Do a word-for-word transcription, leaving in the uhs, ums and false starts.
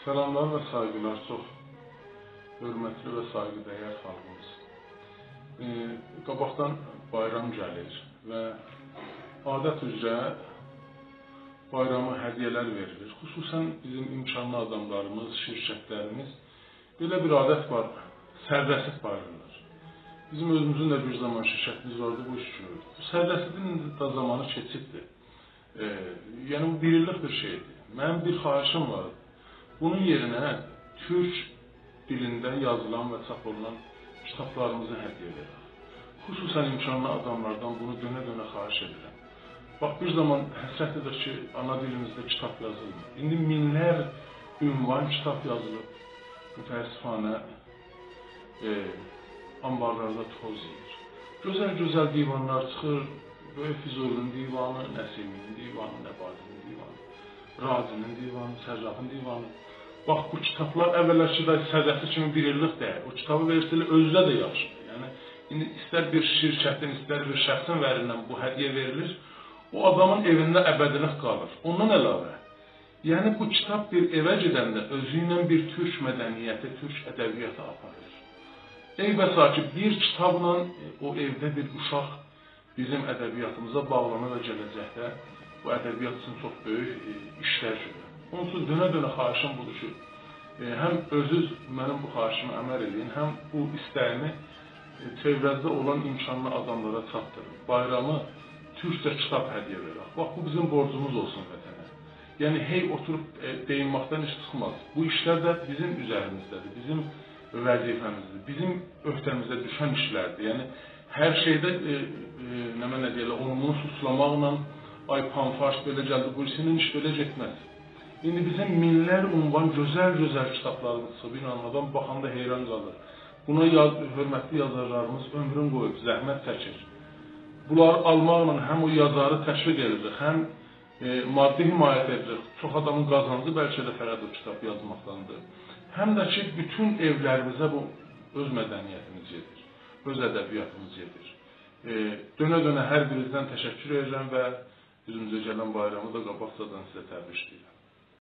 سلاملار و سایغیلار، چوخ حؤرمتلی و سایغی‌دَیر خالقیمیز. ائ، قاباقدان بایرام گلیر و عادت اوزره بایراما هدیه‌لر وئریلیر. خصوصاً بیزیم امکانلی آداملاریمیز، شرکتلریمیز، بئله بیر عادت وار، سررسید بایراملار. بیزیم اؤزوموزون ده بیر زامان شرکتیمیز واردی، بو ایشی گؤروردوک. بو سررسیدین ایندی ده زامانی کئچیبدیر. ائ، یعنی، بو بیر ایللیک بیر شئیدیر. منیم بیر خواهیشیم وار. بونون یئرینه تورک دیلینده یازیلان و چاپ اولونان کیتابلاریمیزی هدیه وئرک. خصوصاً امکانلی آداملاردان بونو دؤنه-دؤنه خواهیش ائدیرم. باخ، بیر زامان حسرت ائدیردیک کی، آنا دیلیمیزده کیتاب یازیلمیر. ایندی مینلر عنوان کیتاب یازیلیب. متأسفانه، ائ، آنبارلاردا توز یئییر. گؤزل-گؤزل دیوانلار چیخیر، بؤیوک فضولی‌نین دیوانی، نسیمی‌نین دیوانی، نباتی‌نین دیوانی، راجی‌نین دیوانی، صرافین دیوانی. باخ، بو کیتابلار اوّللر کی، دا صدفی کیمی بیر ایللیک دئییل. او کیتابی وئریرسن، ائله اؤزو ده یاخشیدیر. یعنی، ایندی ایستر بیر شرکتین، ایستر بیر شخصین وئریندن بو هدیه وئریلیر، او آدامین ائوینده ابدیلیک قالیر. اوندان علاوه، یعنی بو کیتاب بیر ائوه گئدنده اؤزو ایله بیر تورک مدنیتی، تورک ادبیاتی آپاریر. ای بسا کی، بیر کیتابلا، ائ، او ائوده بیر اوشاق بیزیم ادبیاتیمیزا باغلانیر و گله‌جکده بو ادبیات اوچون چوخ بؤیوک، ائ، ایشلر گؤرر. اونون اوچون دؤنه-دؤنه خواهیشیم بودور کی، ائ، هم اؤزونوز منیم بو خواهیشیمه عمل ائله‌یین، هم بو ایسته‌ییمی، ائ، چئوره‌نیزده اولان امکانلی آداملارا چاتدیرین. بایرامی تورکجه کیتاب هدیه وئرک. باخ، بو بیزیم بورجوموز اولسون وطنه. یعنی، هئی اوتوروب، ائ، دئیینمکدن ایش چیخماز. بو ایشلر ده بیزیم اوزریمیزده‌دیر، بیزیم وظیفه‌میزدیر، بیزیم عهده‌میزه دوشن ایشلردیر. یعنی، هر شئیده، ائ، ائ، نمنه دئیرلر، اونو بونو سوچلاماقلا، «آی، پان‌فارس بئله گلدی»، بو ایشینن ایش بئله گئتمز. ایندی بیزیم مینلر عنوان گؤزل-گؤزل کیتابلاریمیز چیخیب، اینانین، آدام باخاندا حیران قالیر. بونا یاز-، حؤرمتلی یازارلاریمیز عؤمرون قویوب، زحمت چکیر. بونلاری آلماقلا هم او یازاری تشویق ائده‌جک، هم، ائ، مادی حمایت ائده‌جک. چوخ آدامین قازانجی بلکه ده فقط او کیتاب یازماقداندیر. هم ده کی، بوتون ائولریمیزه بو اؤز مدنیتیمیز گئدیر، اؤز ادبیاتیمیز گئدیر. ائ، دؤنه-دؤنه هر بیرینیزدن تشکر ائدیرم و اوزوموزه گلن بایرامی دا قاباقجادان سیزه تبریک دئییرم.